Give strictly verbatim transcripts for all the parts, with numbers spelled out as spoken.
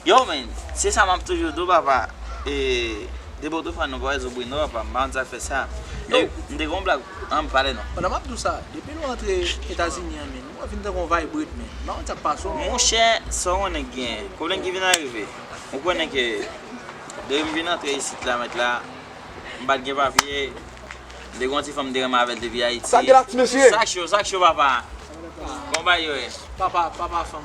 Yo, men, se sa m ap toujou di w, papa. E, depi w te fè nou pa wè Zobrino, papa, m pa konn sa k fè sa. Yo, m te gen yon blag, an, m pale non. Pandan m ap di w sa, depi nou antre Etazini an, men, nou vin tankou yon vibrit, men. M pa konn sa k pase w, men. Monchè, sa w konnen k genyen. Pwoblèm ki vin arive. Ou konnen ke depi m vin antre isit la, mèt la, m pa t gen papye. M te gen yon ti fanm m te renmen avè l depi Ayiti. Sa gratis, mesye. Sa k cho, sa k cho, papa. Bon bagay yo ye. Papa, papa fanm.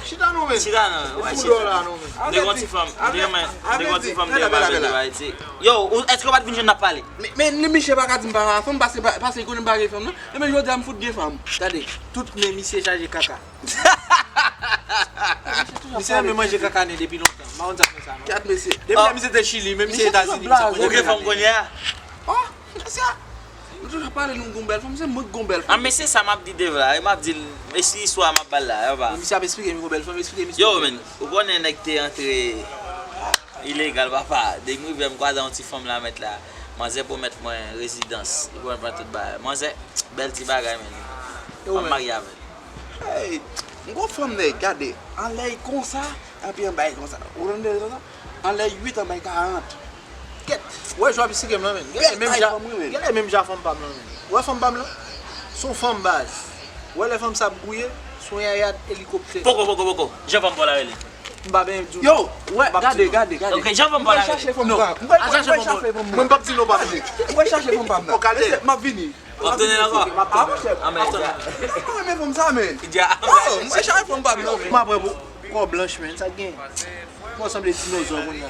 Chita non, men. Chita non, ou wè, chita. M te gen yon ti fanm, m te renmen, m te gen yon ti fanm m te renmen avè l depi Ayiti. Yo, ou, èske w pa t vin jwenn n ap pale? Men, men, men misye pa ka di m pa fanm, paske, paske li konnen m pa gen fanm, non. Ebyen, jodi a m fout gen fanm. Gade, tout men misye chaje kaka. Misye renmen manje kaka nen depi lontan. M pa konn sa k fè sa, non. Gad mesye. Depi lè misye te Chili, men misye Etazini, misye ap manje kaka nen. Ou gen fanm kounye a? Oh, mesye, nou toujou ap pale nou gon bèl fanm, se mwen ki gon bèl fanm. Ah, men se sa m ap di Dave la, e m ap di l, e si istwa m ap ba l la, e pa. Misye ap esplike m gon bèl fanm, esplike misye. Yo, men, ou konnen nèg te antre ilegal, papa. Depi m rive, m kwaze yon ti fanm la, mèt la. Manzè pwomèt mwen rezidans. Li pwomèt mwen tout bagay. Manzè, bèl ti bagay, men. M ap marye avè l. Hey, m gon fanm nèg, gade, anlè y konsa, epi anba y konsa. Ou tande konsa? Anlè y uit, anba y karant. Kèt. Wè, jwa misye gen m nan, men. Bèl tay fanm, wi, men. Gade menm jan fanm pa m nan, men. Wè fanm pa m lan? Se yon fanm baz. Wè lè fanm sa ap gouye, se yon yaya elikoptè. Poko, poko, poko. Jan fanm pa w la rele? M pa benyen di w. Yo, wè, gade, gade, gade. Ok, jan fanm pa w la rele? Mwen chache fanm pa m. Mwen chache fanm pa m. Mwen p ap di non, pa vle. Mwen chache fanm pa m nan. Ok, m ap vini. W ap tounen ankò? Ah, monchè. Ah, men, sa. Mwen renmen fanm sa, men. Oh, mwen chache fanm pa m nan, men. Mwen ap pran pou kò blanch, men. Sa k gen? Mwen sanble dinozò kounye a.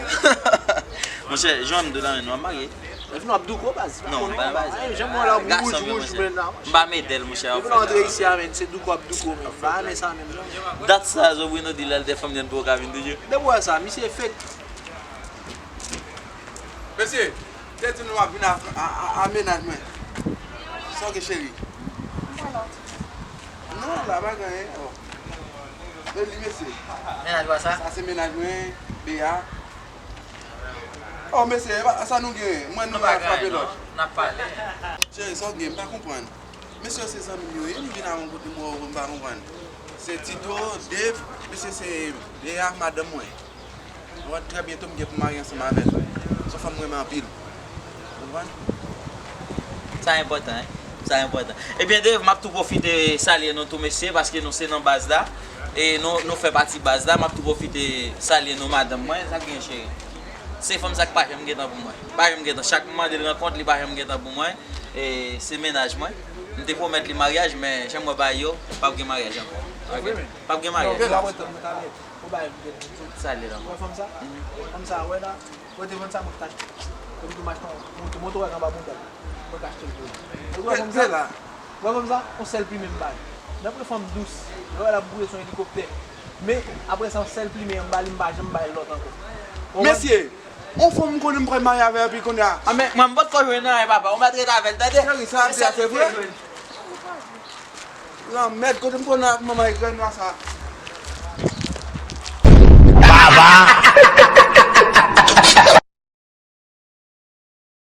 Monchè, jan m di w la, men, nou ap marye. Epi nou ap douko, baz. Non, m pa nan bagay sa. Jan mwen la, wouj, wouj, men, la. M pa medèl, monchè. Depi nou antre isi a, men, se douko ap douko, men. M pa renmen sa, menm jan. Dat sa, Zobrino di lè l te fanm li, n poko ka vin toujou. Depi w wè sa, misye fake. Mesye, te di nou ap vin a, a, a, a mennaj mwen. Sa w gen, cheri? Non, la pa gen anyen. Oh. Men li, mesye. Mennaj ou a sa? Sa se mennaj mwen, Bea. Oh, mesye, e pa sa nou gen. Mwen, nou pa frape lòt. N ap pale. Cheri, sa w gen? M pa konprann. Mesye yo se zanmi m yo ye, m vin a yon kote m wè yo, m pa konprann. Se Tito, Dave, mesye se Bea, madanm mwen. Ou konprann? Trè byento m gen pou m marye ansanm avè l. Se yon fanm m renmen anpil. Ou konprann? Sa enpòtan, wi. Sa enpòtan. Ebyen, Dave, m ap tou pwofite salye nou tou, mesye, paske nou se nan baz la. E nou, nou fè pati baz la. M ap tou pwofite salye nou, madanm mwen. Sa k gen, cheri? Se fanm sa k pa janm gen tan pou mwen. Pa janm gen tan. Chak m mande l rankont, li pa janm gen tan pou mwen. E se mennaj mwen. M te pwomèt li maryaj, men jan m wè bagay yo, p ap gen maryaj ankò. Ok? P ap gen maryaj. Ou bay m gen tout. Salye l ankò. Ou wè fanm sa? Fanm sa, wè la. Wè te vann sa, mwen ki t achte. Epi tou m achte yon moto, moto wè anba bounda l. Mwen k achte l pou li. Ou wè fanm sa? Ou wè fanm sa? Yon sèl plimen m bay. Nan pre fanm dous. Lè w wè l ap gouye se yon elikoptè. Men, apre sa, yon sèl plimen an m ba li, m pa janm bay lòt ankò. Ou konprann? Mesye, yon fanm m konnen m pral marye avè l, epi kounye a. A, men, mwen, m potko jwenn anyen, papa. Ou mèt ret avè l, tande? Cheri, sa ap di a se vre? Lanmèd, kote m konnen ak manman e grenn la sa. Baba!